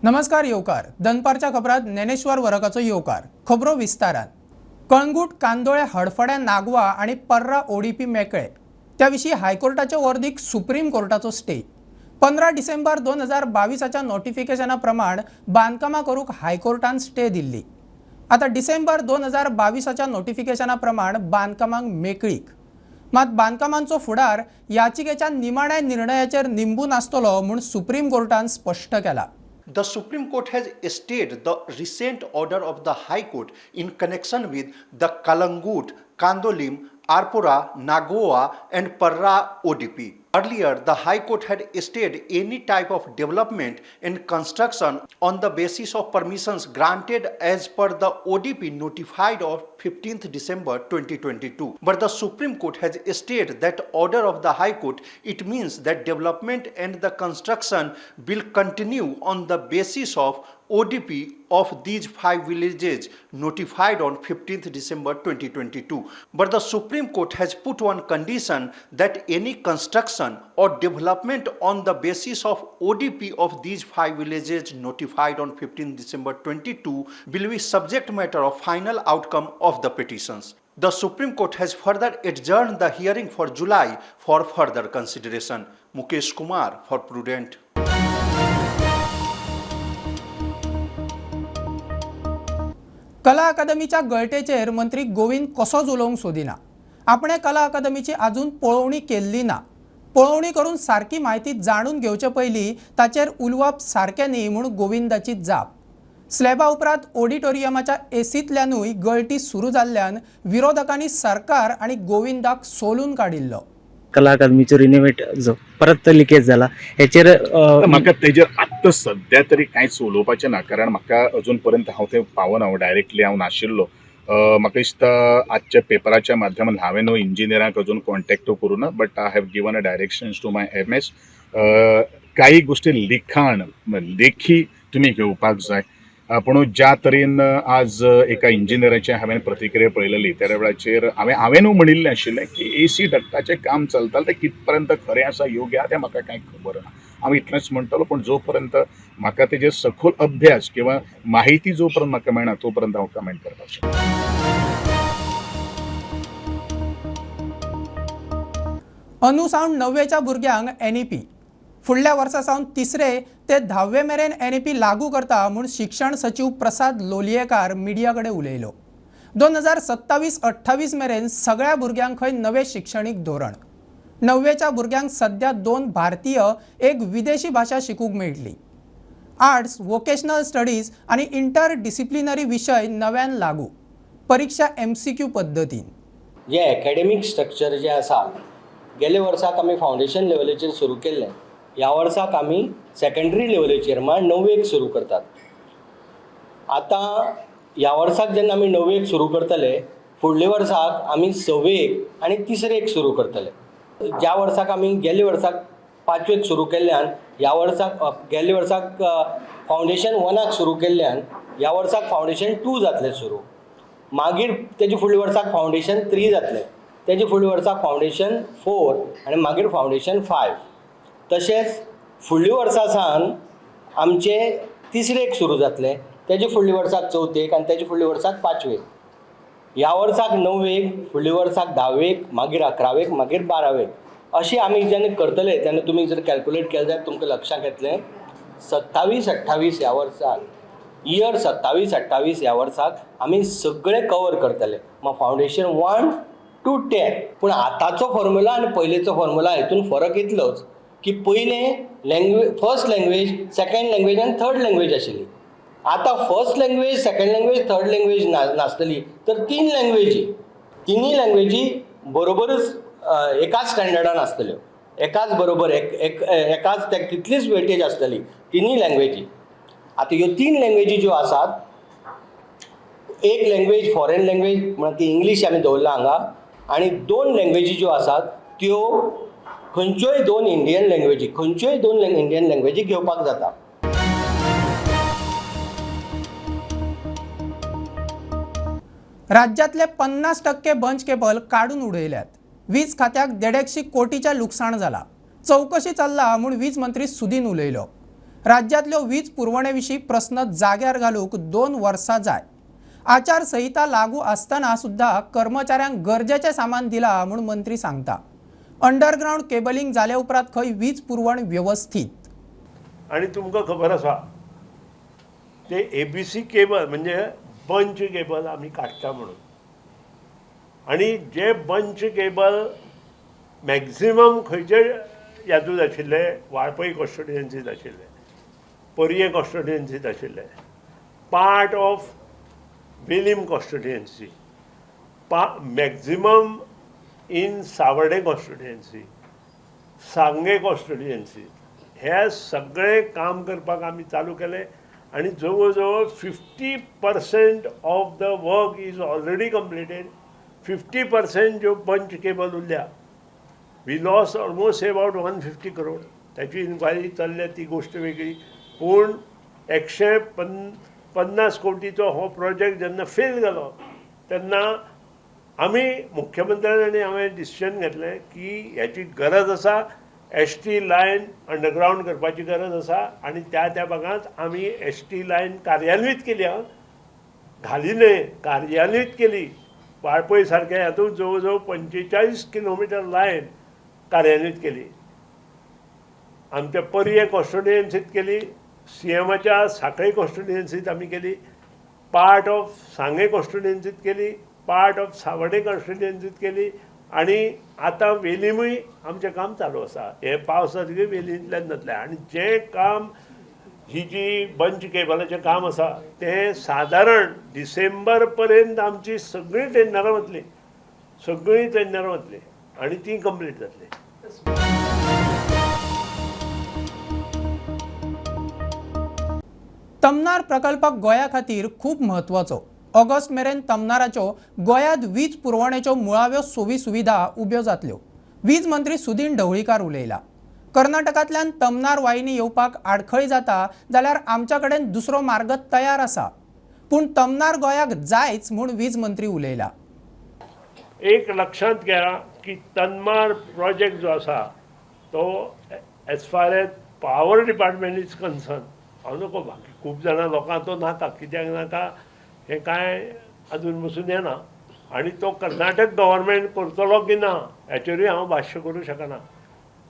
नमस्कार येवकार दनपारच्या खबरात ज्ञानेश्वर वरकाचो येवकार. खबरो विस्तारान. कळंगूट कांदोळे हडफड्या नागवा आनी पर्रा ओडीपी मेकळे त्या विशीं हायकोर्टाचे वर्दीक सुप्रीम कोर्टाचो स्टे. 15 डिसेंबर 2022 नोटिफिकेशना प्रमाण बांदकामां करूंक हायकोर्टान स्टे दिल्ली. आतां डिसेंबर 2022 नोटिफिकेशना प्रमाण बांदकामांक मेकळीक. मात बांदकामांचो फुडार याचिकेच्या निमाण्या निर्णयाचेर निंबून आसतलो म्हूण सुप्रीम कोर्टान स्पश्ट केला. The Supreme Court has stayed the recent order of the High Court in connection with the Calangute, Candolim, Arpora, Nagoa and Parra ODP. Earlier, the High Court had stayed any type of development and construction on the basis of permissions granted as per the ODP notified of 15th December 2022. But the Supreme Court has stayed that order of the High Court. It means that development and the construction will continue on the basis of ODP of these 5 villages notified on 15th December 2022. But the Supreme Court has put one condition that any construction or development on the basis of ODP of these 5 villages notified on 15th December 22 will be subject matter of final outcome of the petitions. The Supreme Court has further adjourned the hearing for July for further consideration. Mukesh Kumar for Prudent. कला अकादमीच्या गळटेचेर मंत्री गोविंद कसोच उलोवंक सोदिना. आपणे कला अकादमीची अजून पळोवणी केल्ली ना. पळोवणी करून सारकी म्हायती जाणून घेवचे पयलीं ताचेर उलोवप सारकें न्ही म्हूण गोविंदाची जाप. स्लॅबा उपरांत ऑडिटोरियमाच्या एसींतल्यानूय गळटी सुरू जाल्ल्यान विरोधकांनी सरकार आनी गोविंदाक सोलून काडिल्लो. कला अकादमीचो रिनोवेट जो परत लिकेज जाला हेचेर म्हाका तेजेर आत्तां सद्या तरी कांयच उलोवपाचें ना, कारण म्हाका अजून पर्यंत हांव थंय पावना, हांव डायरेक्टली हांव नाशिल्लो. म्हाका दिसता आजच्या पेपराच्या माध्यमान हांवें न्हू इंजिनियरांक अजून कॉन्टेक्ट करूं ना, but I have given a directions to my MS. काही गोश्टी लिखाण लेखी तुमी घेवपाक जाय, पूण ज्या तरेन आज एका इंजिनियराचे हांवें प्रतिक्रिया पळयलेली त्या वेळाचेर हांवें न्हू म्हणिल्लें आशिल्लें की एसी डक्टाचें काम चलतालें, तें कित पर्यंत खरें आसा योग्य आसा तें म्हाका कांय खबर ना. हांव इतलेंच म्हणटलो, पूण जो पर्यंत म्हाका तेजेर सखोल अभ्यास किंवा माहिती जो पर्यंत म्हाका मेळना तो पर्यंत हांव कमेंट करपाक शकना. अंदू सावन णव्वेच्या भुरग्यांक एनईपी. फुडल्या वर्सा सावन तिसरे ते धावे मेरेन एनईपी लागू करता म्हूण शिक्षण सचीव प्रसाद लोलयेकार मिडिया कडेन उलयलो. 2027-28 मेरेन सगळ्या भुरग्यांक खंय नवें शिक्षणीक धोरण. णव्वेच्या भुरग्यांक सद्या 2 भारतीय 1 विदेशी भाशा शिकूंक मेळटली. आर्ट्स, वोकेशनल स्टडीज आनी इंटर डिसिप्लिनरी विशय नव्यान लागू. परिक्षा MCQ पद्दतीन. जे एकेडमीक स्ट्रक्चर जे आसा गेले वर्साक आमी फावंडेशन लेवलीचेर सुरू केल्लें, ह्या वर्साक आमी सेकेंडरी लेवलीचेर म्हळ्यार णव्वेक सुरू करतात. आतां ह्या वर्साक जेन्ना आमी णव्वेक सुरू करतले, फुडल्या वर्साक आमी सवेक आनी तिसरेक सुरू करतले. ज्या वर्साक आमी गेल्ले वर्साक पांचवेक सुरू केल्ल्यान ह्या वर्साक गेल्ले वर्साक फावंडेशन 1 सुरू केल्ल्यान ह्या वर्साक फावंडेशन 2 जातलें सुरू, मागीर तेजे फुडल्या वर्साक फावंडेशन 3 जातलें, तेजे फुडल्या वर्साक फावंडेशन 4 आनी मागीर फावंडेशन 5. तशेंच फुडल्या वर्सा सावन आमचें तिसरेक सुरू जातलें, तेजे फुडल्या वर्साक चवथेक आनी तेजे फुडल्या वर्साक पांचवेक. ह्या वर्साक णव्वेक, फुडल्या वर्साक धावेक, मागीर अकरावेक, मागीर बारावेक. अशें आमी जेन्ना करतले तेन्ना तुमी जर कॅल्कुलेट केलें जाल्यार तुमकां लक्षांत येतलें 27-28 ह्या वर्साक, इयर 27-28 ह्या वर्साक आमी सगळें कवर करतले, मग फावंडेशन 1 to 10. पूण आतांचो फॉर्मुला आनी पयलींचो फॉर्मुला हितून फरक इतलोच की पयलें language, first language, second language आनी थर्ड लँग्वेज आशिल्ली. आतां first language, second language, third language नासतली, तर 3 लँग्वेजी, तिनूय लँग्वेजी बरोबरच एकाच स्टँडर्डान आसतल्यो, एकाच बरोबर एक एक एकाच तितलीच वेटेज आसतली तिनूय लँग्वेजी. आतां ह्यो 3 लँग्वेजी ज्यो आसात, एक लँग्वेज फॉरेन लँग्वेज म्हणल्यार ती इंग्लीश आमी दवरला हांगा, आनी 2 लँग्वेजी ज्यो आसात त्यो खंयच्योय 2 इंडियन लँग्वेजी, खंयच्योय 2 इंडियन लँग्वेजी घेवपाक जाता. राज्यांतले 50% बंच केबल काडून उडयल्यात. वीज खात्याक 150 कोटीच्या लुकसाण जाला. चवकशी चल्ला म्हूण वीज मंत्री सुदीन उलयलो. राज्यांतल्यो वीज पुरवणे विशीं प्रस्न जाग्यार घालूंक 2 वर्सां जाय. आचारसंहिता लागू आसतना सुद्दां कर्मचाऱ्यांक गरजेचें सामान दिलां म्हूण मंत्री सांगता. अंडरग्रावंड केबलिंग जाले उपरांत खंय वीज पुरवण व्यवस्थीत. आनी तुमकां खबर आसा ते एबीसी केबल म्हणजे बंच केबल आमी काडटा म्हणून, आनी जे बंच केबल मॅक्झिमम खंयचे यादूच आशिल्ले, वाळपय कॉन्स्टिट्युएन्सीत आशिल्ले, पर्ये कॉन्स्टिट्युएन्सीत आशिल्ले, part of Velim constituency, maximum in Savarde constituency, Sanguem constituency, हे सगळे काम करपाक आमी चालू केले आनी जवळ जवळ 50% of the work is already completed. 50% ज्यो बंच केबल उरल्या, we lost almost about 150 crore. ताची इन्क्वायरी चल्ल्या ती गोश्ट वेगळी, पूण 150 कोटीचो हो प्रोजेक्ट जेन्ना फेल जालो तेन्ना आमी मुख्यमंत्र्यान आनी हांवें डिसिजन घेतलें की ह्याची गरज आसा, एस टी लायन अंडरग्रावंड करपाची गरज आसा आनी त्या त्या भागांत आमी एस टी लायन कार्यान्वीत केली, घाली न्हय, कार्यान्वीत केली. वाळपय सारक्या हातूंत जवळ जवळ 45 किलोमिटर लायन कार्यान्वीत केली. आमच्या पर्ये कॉन्स्टिट्युएन्सीत केली, सी एमाच्या साखळे कॉन्स्टिट्युएन्सीत आमी केली, पार्ट ऑफ सांगे कॉन्स्टिट्युएन्सीत केली, पार्ट ऑफ सावर्डे कॉन्स्टिट्युएन्सीत केली आनी आतां वेलीमूय आमचें काम चालू आसा. हे पावस जातकीर वेलींतल्यान जातलें. आनी जें काम ही जी बंच केबलाचें काम आसा तें सादारण डिसेंबर पर्यंत आमची सगळीं टेंडरां वतलीं, सगळीं टेंडरां वतलीं आनी तीं कंप्लीट जातलीं. तमनार प्रकल्प गोंया खातीर खूब म्हत्वाचो. ऑगस्ट मेरेन तमनाराच्यो गोंयांत वीज पुरवणेच्यो मुळाव्यो सोयी सुविधा उब्यो जातल्यो, वीज मंत्री सुदीन ढवळीकार उलयला. कर्नाटकांतल्यान तमनार वाहिनी येवपाक आडखळी जाता जाल्यार आमच्या कडेन दुसरो मार्ग तयार आसा, पूण तमनार गोंयाक जायच म्हूण वीज मंत्री उलयला. एक लक्षांत घ्या की तन्मार प्रोजेक्ट जो आसा तो as far as power department is concern, हांव नको बाकी खूब जाणां लोकांक तो नाका, कित्याक नाका हें कांय अजून बसून येना आनी तो कर्नाटक गव्हर्मेंट करतलो की ना हेचेरूय हांव भाश्य करूं शकना,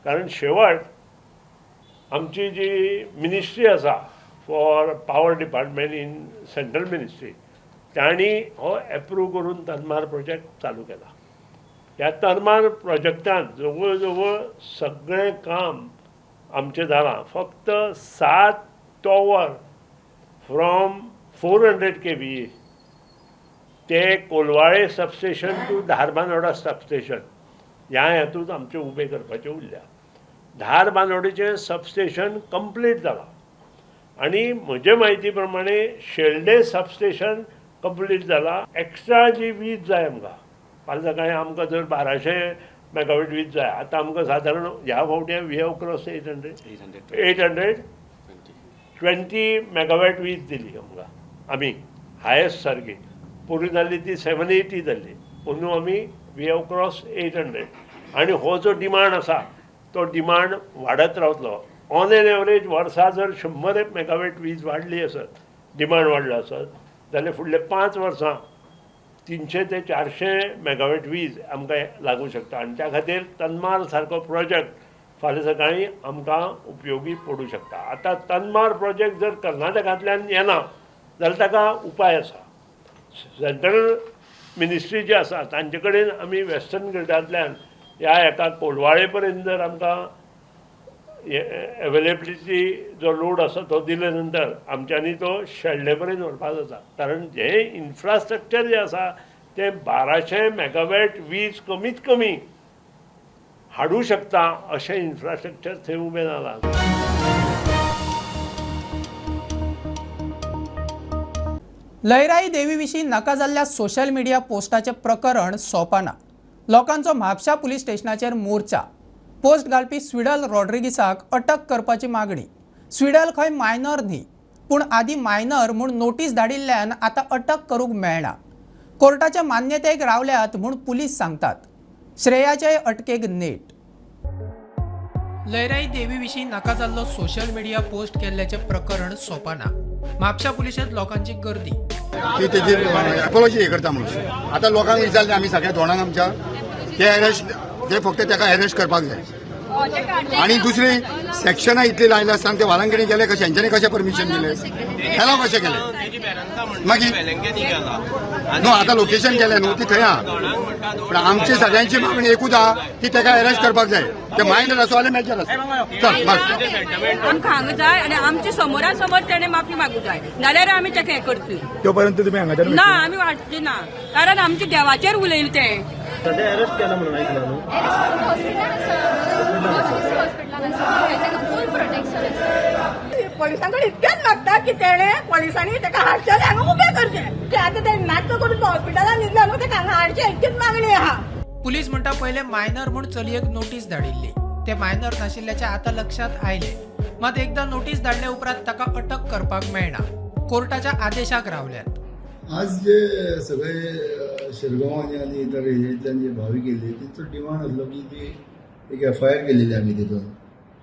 कारण शेवट आमची जी मिनिस्ट्री आसा for power department in central ministry तांणी हो एप्रूव करून तन्मार प्रोजेक्ट चालू केला. ह्या तन्मार प्रोजेक्टान जवळ जवळ सगळें काम आमचें जालां. फक्त 7 टॉवर फ्रॉम 400 kVA ते Colvale substation to Dharbandora substation ह्या हेतूंत आमचें उबें करपाचें उरल्या. धारबांदोडेचें सबस्टेशन कंप्लीट जालां आनी म्हजे म्हायती प्रमाणे शेल्डे सबस्टेशन कंप्लीट जालां. एक्स्ट्रा जी वीज जाय आमकां, फाल्यां सकाळीं आमकां जर 1200 मेगावॅट वीज जाय, आतां आमकां सादारण ह्या फावटी we have cross 820 megawatt वीज दिली आमकां, आमी हायस्ट सारकी. पोरूं जाल्ली ती 780 जाल्ली, अंदू आमी we have cross 800. आनी हो जो डिमांड आसा तो डिमांड वाडत रावतलो. ऑन एन एवरेज वर्सा जर 100 मेगावॅट वीज वाडली आसत, डिमांड वाडलो आसत जाल्यार फुडले 5 वर्सां 300 ते 400 मेगावॅट वीज आमकां लागूं शकता आनी त्या खातीर तन्मार सारको प्रोजेक्ट फाल्यां सकाळीं आमकां उपयोगी पडूं शकता. आतां तन्मार प्रोजेक्ट जर कर्नाटकांतल्यान येना जाल्यार ताका उपाय आसा. सेंट्रल मिनिस्ट्री जी आसा तांचे कडेन आमी वेस्टर्न ग्रिडांतल्यान ह्या हेका कोलवाळे पर्यंत जर आमकां एवेलेबिलिटी जो लोड आसा तो दिले नंतर आमच्यांनी तो शेल्डे पर्यंत व्हरपाक जाता, कारण हें इन्फ्रास्ट्रक्चर जें आसा तें 1200 मेगावॅट वीज कमीत कमी हाडूं शकता अशें इन्फ्रास्ट्रक्चर थंय उबें जालां. लयराई देवी विशीं नाका जाल्ल्या सोशल मिडिया पोस्टाचें प्रकरण सोंपना. लोकांचो म्हापशा पुलीस स्टेशनाचेर मोर्चा. पोस्ट घालपी स्विडल रॉड्रिगीसाक अटक करपाची मागणी. स्विडल खंय मायनर न्ही, पूण आदी मायनर म्हूण नोटीस धाडिल्ल्यान आतां अटक करूंक मेळना. कोर्टाच्या मान्यतेक रावल्यात म्हूण पुलीस सांगतात. श्रेयाचे अटकेक नेट. लयराई देवी विशीं नाका जाल्लो सोशल मिडिया पोस्ट केल्ल्याचें प्रकरण सोंपना. म्हापशा पुलिशेंत लोकांची गर्दी. ती तेजी एपोलॉजी हे करता म्हणून आतां लोकांक विचारलें आमी सगळ्या दोणांक आमच्या, ते अरेस्ट, ते फक्त ताका अरेस्ट करपाक जाय. आनी दुसरी सेक्शनां इतली लायली आसतना ते वालांकणी गेले कशें, हेंच्यांनी कशें परमिशन दिलें, एलाव कशें केलें? मागीर न्हू आतां लोकेशन गेलें न्हू, ती थंय आहा. पूण आमची सगळ्यांची मागणी एकूच आहा की ताका अरेस्ट करपाक जाय. ते मायनर आसूं जाल्यार मेजर आसूं, चल बस. आमकां हांगा जाय आनी आमचे समोरा समोर तेणे माफी मागू जाय, नाल्यार आमी तेका हें करतली. त्यो पर्यंत तुमी हांगाच्यान ना, आमी वाडचे ना, कारण आमच्या देवाचेर उलयलें तें. हॉस्पिटलान आसा, हॉस्पिटलान आसा, ताका फूल प्रोटेक्शन आसा. पोलिसां कडेन इतकेंच मागता की तेणे पोलिसांनी ताका हाडचें आनी हांगा उबें करचें. ते आतां ते नाटक करून हॉस्पिटलान न्हिदला न्हू, ताका हांगा हाडचें इतकीच मागणी आहा. पुलीस म्हणटा पयलें मायनर म्हूण चलयेक नोटीस धाडिल्ली. ते मायनर नाशिल्ल्याचें आतां लक्षांत आयलें. मात एकदां नोटीस धाडले उपरांत ताका अटक करपाक मेळना. कोर्टाच्या आदेशाक रावल्यात. आज जे सगळे शिरगांवांनी आनी इतर एरियेंतल्यान जे भावीक येयल्ले तेंचो डिमांड आसलो की ती एक एफ I R केलेली आमी तितून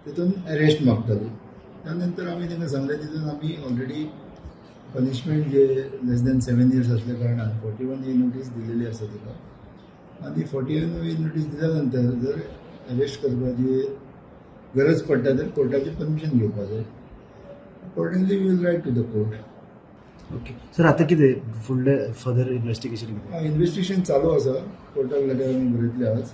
तितून अरेस्ट मागताली. त्या नंतर आमी तांकां सांगलें तितून आमी ऑलरेडी पनिशमेंट जे लेस दॅन 7 इयर्स असल्या कारणान 41 ही नोटीस दिलेली आसा तिका. आनी 41 ही नोटीस दिल्या नंतर जर अरेस्ट करपाची गरज पडटा तर कोर्टाची परमिशन घेवपा जाय. Accordingly we will write to the court. Okay sir, आता कितें फुडलें फर्दर इन्वेस्टिगेशन कितें? इन्वेस्टिगेशन चालू आसा. कोर्टाक लेटर आमी बरयतले आज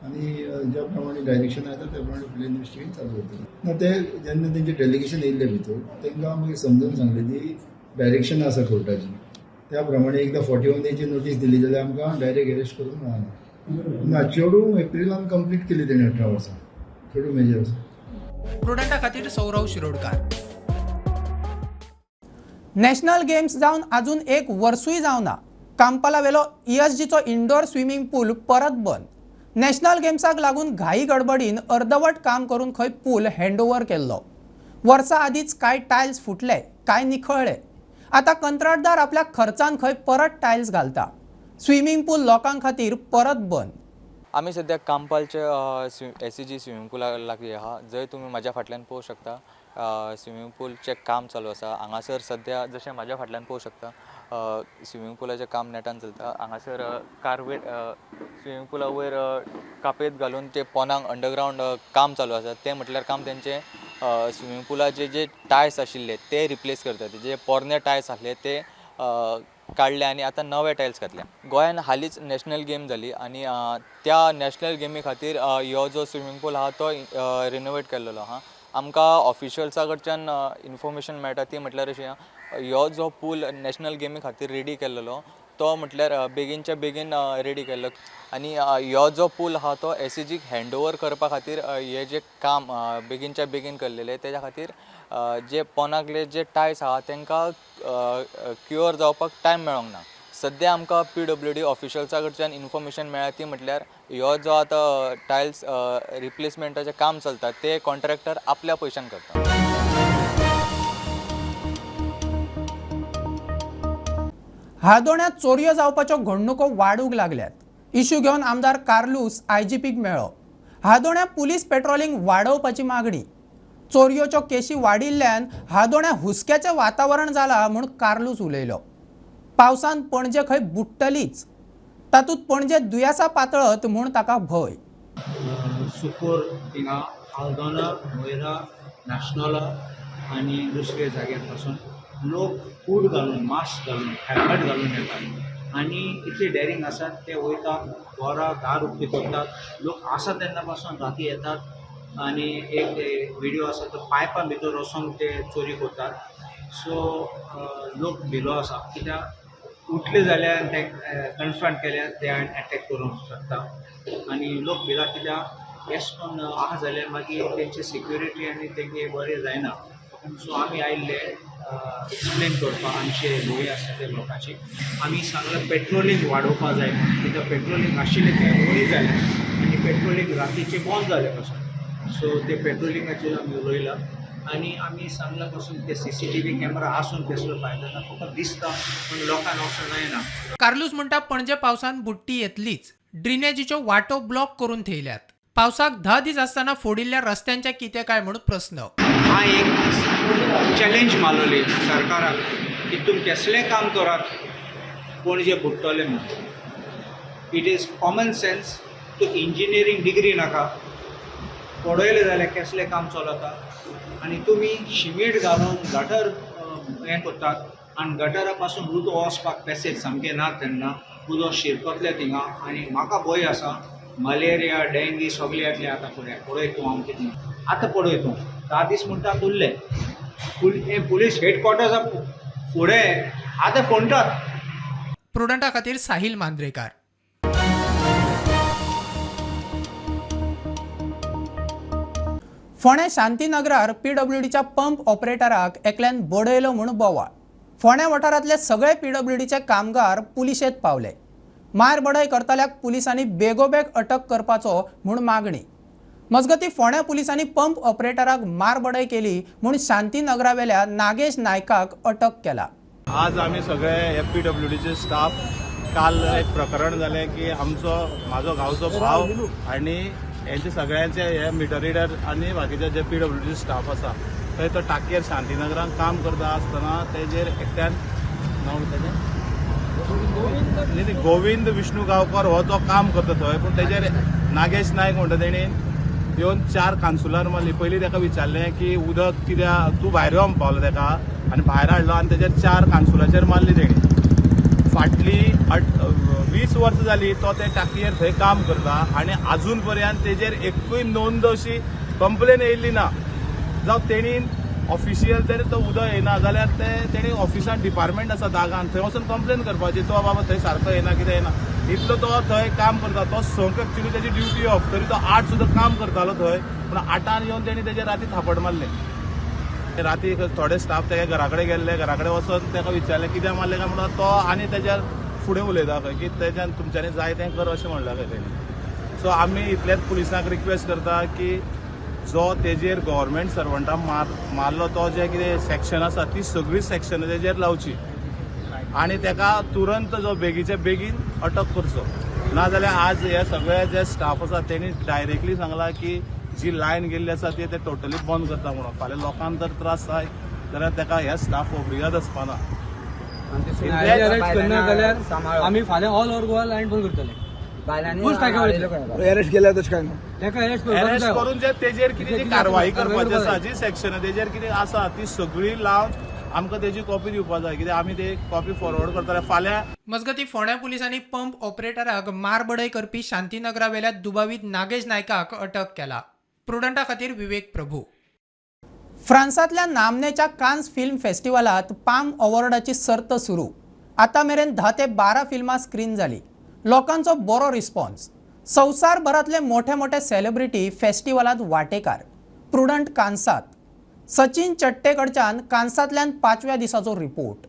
आनी ज्या प्रमाणे डायरेक्शन येता त्या प्रमाणे फुडलें इन्वेस्टिगेशन चालू जातलें. ना, ते जेन्ना तेंचे डेलिगेशन येयल्ले भितर तांकां मागीर समजून सांगलें ती डायरेक्शन आसा कोर्टाची, त्या प्रमाणे एकदां 41 एची नोटीस दिली जाल्यार आमकां डायरेक्ट अरेस्ट करूंक मेळना. ना, चेडूं एप्रिलान कंप्लीट केली तेणें 18 वर्सां, चेडूं मेजर आसा. प्रुडंटा खातीर सौरव शिरोडकार. नॅशनल गेम्स जावन अजून एक वर्सूय जावना, कांपालावेलो ESGचो इंडोर स्विमींग पूल परत बंद. नॅशनल गेम्साक लागून घाई गडबडीन अर्दवट काम करून खंय पूल हँडओव्हर केल्लो. वर्सा आदींच कांय टायल्स फुटले, कांय निखळ्ळे. आतां कंत्राटदार आपल्या खर्चान खंय परत टायल्स घालता. स्विमींग पूल लोकां खातीर परत बंद. आमी सद्याक कांपालचे SEG swimming पुला लागीं आहा, जंय तुमी म्हाज्या फाटल्यान पळोवंक शकता स्विमींग पूलचें काम चालू आसा. हांगासर सद्या जशें म्हाज्या फाटल्यान पळोवंक शकता स्विमींग पुलाचें काम नेटान चलता. हांगासर कार्वेट स्विमींग पुला वयर कापेत घालून ते पोनाक अंडरग्रावंड काम चालू आसा. तें म्हटल्यार काम तेंचें स्विमींग पुलाचे जे टायल्स आशिल्ले ते रिप्लेस करतात. जे पोरणे टायल्स आसले ते काडले आनी आतां नवे टायल्स घातल्या. गोंयान हालींच नॅशनल गेम जाली आनी त्या नॅशनल गेमी खातीर ह्यो जो स्विमींग पूल आहा तो रिनोवेट केल्लो आहा. आमकां ऑफिशल्सा कडच्यान इन्फॉर्मेशन मेळटा ती म्हटल्यार अशी आहा, ह्यो जो पूल नॅशनल गेमी खातीर रेडी केल्लो तो म्हटल्यार बेगीनच्या बेगीन रेडी केल्लो आनी ह्यो जो पूल आहा तो SEGक हँड ओवर करपा खातीर हे जे काम बेगीनच्या बेगीन केल्लेलें तेज्या खातीर जे पोनाकले जे टायल्स आहा तांकां क्युअर जावपाक टायम मेळोंक ना. सद्या आमकां PWD ऑफिशल्सा कडच्यान इन्फॉर्मेशन मेळ्ळ्या ती म्हटल्यार ह्यो जो आतां टायल्स रिप्लेसमेंटाचें काम चलता ते कॉन्ट्रॅक्टर आपल्या पयशान करता. हादोण्यांत चोरयो जावपाच्यो घडणुको वाडूंक लागल्यात. इश्यू घेवन आमदार कार्लूस IGPक मेळ्ळो. हादोण्या पुलीस पेट्रोलिंग वाडोवपाची मागणी. चोरयोच्यो केशी वाडिल्ल्यान हादोण्या हुस्क्याचें वातावरण जालां म्हूण कार्लूस उलयलो. पावसान पणजे खंय बुडटलीच, तातूंत पणजे दुयेंसां पातळत म्हूण ताका भंय. सुकोर थिंगा आल्दोना, मोयरा, नाशनोला आनी दुसरे जाग्यार पासून लोक हूड घालून, मास्क घालून, हेल्मेट घालून येतात आनी इतली डॅरींग आसात ते वयतात घरा दार उक्ती करतात. लोक आसा तेन्ना पासून राती येतात आनी एक विडियो आसा तो पायपां भितर वचोन ते चोरी करतात. सो लोक भिलो आसा कित्याक उठले जाल्यार ते कन्फ्रंट केल्यार ते एटॅक करूंक शकता आनी लोक भिला कित्याक एश कोन्न आहा जाल्यार मागीर तेंची सिक्युरिटी आनी तेंगे बरें जायना. सो आमी आयिल्ले एक्सप्लेन करपाक आमचे भंय आसा ते लोकांची. आमी सांगलां पेट्रोलिंग वाडोवपा जाय कित्याक पेट्रोलिंग आशिल्लें तें उणें जालें आनी पेट्रोलिंग रातीचें बंद जालें पासून. सो ते पेट्रोलिंगाचेर आमी उलयलां आनी आमी सांगलां पासून ते CCTV camera आसून तेसलो फायदो ना, फकत दिसता पूण लोकांक वचों जायना. कार्लूस म्हणटा पणजे पावसान बुडटी येतलीच. ड्रेनेजीच्यो वाटो ब्लॉक करून थेयल्यात. पावसाक 10 दीस आसतना फोडिल्ल्या रस्त्यांचे कितें काय म्हूण प्रस्न. हा एक चॅलेंज मारलेली सरकाराक की तुमी केसलें काम करात पणजे बुडटले म्हणून. It is common sense. तूं इंजिनियरींग डिग्री नाका, पळयलें जाल्यार केसलें काम चलता आनी तुमी शिमीट घालून गटर हें करतात आनी गटरा पासून उदक वचपाक पॅसेज सामकें ना, तेन्ना उदक शिरकतलें थिंगा आनी म्हाका भंय आसा मलेरिया डेंगी सगळें येतलें आतां फुडें. पळय तूं हांव कितें आतां पळय तूं 10 दीस म्हणटा उरले, हें पुलीस हेडक्वॉर्टर्सा फुडें आतां फोंडटात. प्रुडंटा खातीर साहिल मांद्रेकार. फोंडें शांतीनगरार पीडब्ल्यूडीच्या पंप ऑपरेटराक एकल्यान बडयलो म्हूण बोवाळ. फोंडें वाठारांतले सगळे पीडब्ल्यूडीचे कामगार पुलिशेंत पावले. मार बडय करतल्याक पुलिसांनी बेगोबेग अटक करपाचो म्हूण मागणी. मजगतीं फोंडें पुलिसांनी पंप ऑपरेटराक मार बडय केली म्हूण शांतीनगरावेल्या नागेश नायकाक अटक केला. आज आमी सगळे एफ पीडब्ल्यूडीचे स्टाफ काल एक प्रकरण जालें की आमचो म्हाजो गांवचो भाव आनी हेंचे सगळ्यांचे हे मिटर रिडर आनी बाकीचे जे पीडब्ल्यूडी स्टाफ आसा थंय तो टाकयेर शांतीनगरान काम करता आसतना तेजेर एकट्यान नांव तेजें गोविंद विष्णू गांवकर हो तो काम करता थंय, पूण तेजेर नागेश नायक म्हणटा तेणी येवन 4 कान्सुलार मारली. पयलीं तेका विचारलें की उदक कित्याक तूं भायर यो पावलो तेका आनी भायर हाडलो आनी तेजेर 4 कान्सुलाचेर मारली तेणी. फाटली 20 वर्सां जाली तो ते टाकयेर थंय काम करता आनी आजून पर्यंत तेजेर एकूय नोंद अशी कंप्लेन येयल्ली ना. जावं तेणी ऑफिशियल तरी तो उदक येना जाल्यार ते तेणी ऑफिसान डिपार्टमेंट आसा दागान थंय वचून कंप्लेन करपाची, तो बाबा थंय सारको येना कितें येना. इतलो तो थंय काम करता, तो 6 एक्चुली तेजी ड्युटी ऑफ, तरी तो 8 सुद्दां काम करतालो थंय, पूण 8 येवन तेणी तेजेर राती थापट मारले. राती थोडे स्टाफ तेका घरा कडेन गेल्ले, घरा कडेन वचून तेका विचारलें कित्याक मारलें काय म्हणून तो आनी तेज्या फुडें उलयता खंय की तेज्यान तुमच्यांनी जाय तें कर अशें म्हणलां खंय तेणी. सो आमी इतलेंच पुलिसांक रिक्वेस्ट करता की जो तेजेर गव्हर्मेंट सर्वंटा मारलो तो जे कितें सेक्शन आसा ती सगळी सेक्शन तेजेर लावची आनी तेका तुरंत जो बेगीचे बेगीन अटक करचो. नाजाल्यार आज हे सगळे जे स्टाफ आसा तेणी डायरेक्टली सांगलां की जी लायन गेल्ली आसा ती ते टोटली बंद करता म्हणून. फाल्यां लोकांक जर त्रास जायत जाल्यार तेका हे स्टाफ ओब्रिगाद आसपाना. आमी फाल्यां ऑल ओवर गोवा लायन बंद करतले. अरेस्ट केल्यार तशें काय ना, अरेस्ट करून जे तेजेर कितें जी कारवाई करपाची आसा, जी सेक्शन तेजेर कितें आसा ती सगळी लावन आमकां तेजी कॉपी दिवपा जाय, कित्याक आमी ते कॉपी फॉरवर्ड करतले फाल्यां. मजगतीं फोंड्या पुलिसांनी पंप ऑपरेटराक मारबडय करपी शांतीनगरावेल्या दुबावीत नागेश नायकाक अटक केला. प्रुडंटा खातीर विवेक प्रभू. फ्रांसांतल्या नामनेच्या कान्स फिल्म फेस्टिवलात पाम अवॉर्डाची सर्त सुरू. आतां मेरेन 10 ते 12 फिल्मां स्क्रीन जाली. लोकांचो बरो रिस्पॉन्स. संवसारभरांतले मोठे मोठे सेलिब्रिटी फेस्टिवलात वांटेकार. प्रुडंट कान्सात. सचिन चट्टेकडच्यान कान्सांतल्यान 5व्या दिसाचो report.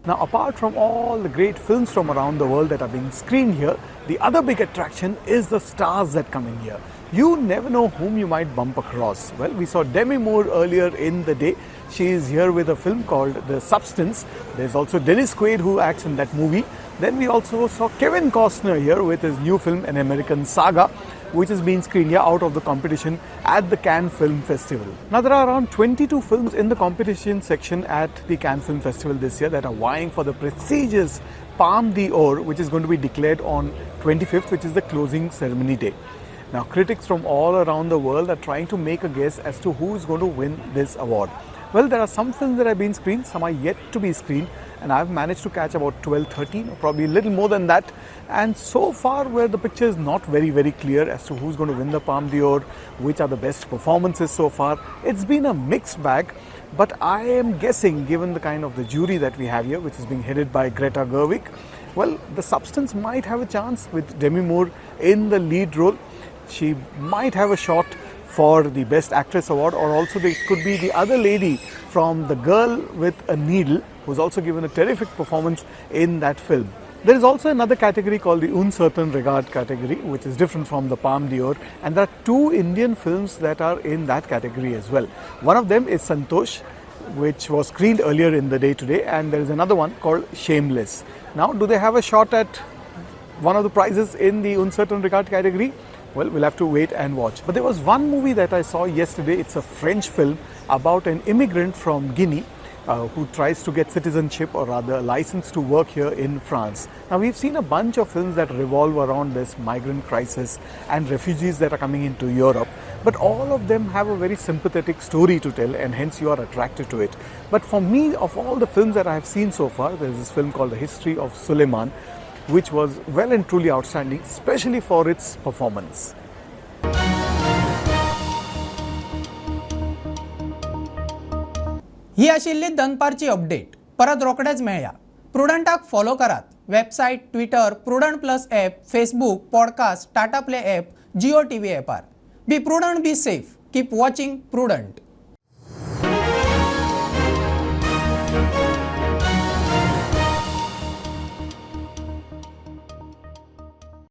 Now, apart from all the great films from around the world that are being screened here, the other big attraction is the stars that come in here. You never know whom you might bump across. Well, we saw Demi Moore earlier in the day. She is here with a film called The Substance. There's also Dennis Quaid who acts in that movie. Then we also saw Kevin Costner here with his new film, An American Saga, which is being screened here out of the competition at the Cannes Film Festival. Now, there are around 22 films in the competition section at the Cannes Film Festival this year that are vying for the prestigious Palme d'Or, which is going to be declared on 25th, which is the closing ceremony day. Now, critics from all around the world are trying to make a guess as to who is going to win this award. Well, there are some films that have been screened, some are yet to be screened, and I've managed to catch about 12, 13, or probably a little more than that. And so far, where the picture is not very, very clear as to who's going to win the Palme d'Or, which are the best performances so far. It's been a mixed bag, but I am guessing, given the kind of the jury that we have here, which is being headed by Greta Gerwig, well, The Substance might have a chance with Demi Moore in the lead role. She might have a shot for the Best Actress award, or also there could be the other lady from The Girl with a Needle, who's also given a terrific performance in that film. There is also another category called the Un Certain Regard category, which is different from the Palme d'Or, and there are 2 Indian films that are in that category as well. One of them is Santosh, which was screened earlier in the day today, and there is another one called Shameless. Now, do they have a shot at one of the prizes in the Un Certain Regard category? Well, we'll have to wait and watch. But there was one movie that I saw yesterday. It's a French film about an immigrant from Guinea who tries to get citizenship, or rather a license to work here in France. Now, we've seen a bunch of films that revolve around this migrant crisis and refugees that are coming into Europe, but all of them have a very sympathetic story to tell, and hence you are attracted to it. But for me, of all the films that I have seen so far, there's this film called The History of Suleiman, which was well and truly outstanding, especially for its performance. ही आशिल्ली दनपारची update. परत रोखडेच मेळया. प्रुडंटाक follow करात. Website, Twitter, Prudent plus app, Facebook, podcast, Tata Play app, Jio TV ॲपार. Be prudent, be safe, keep watching Prudent.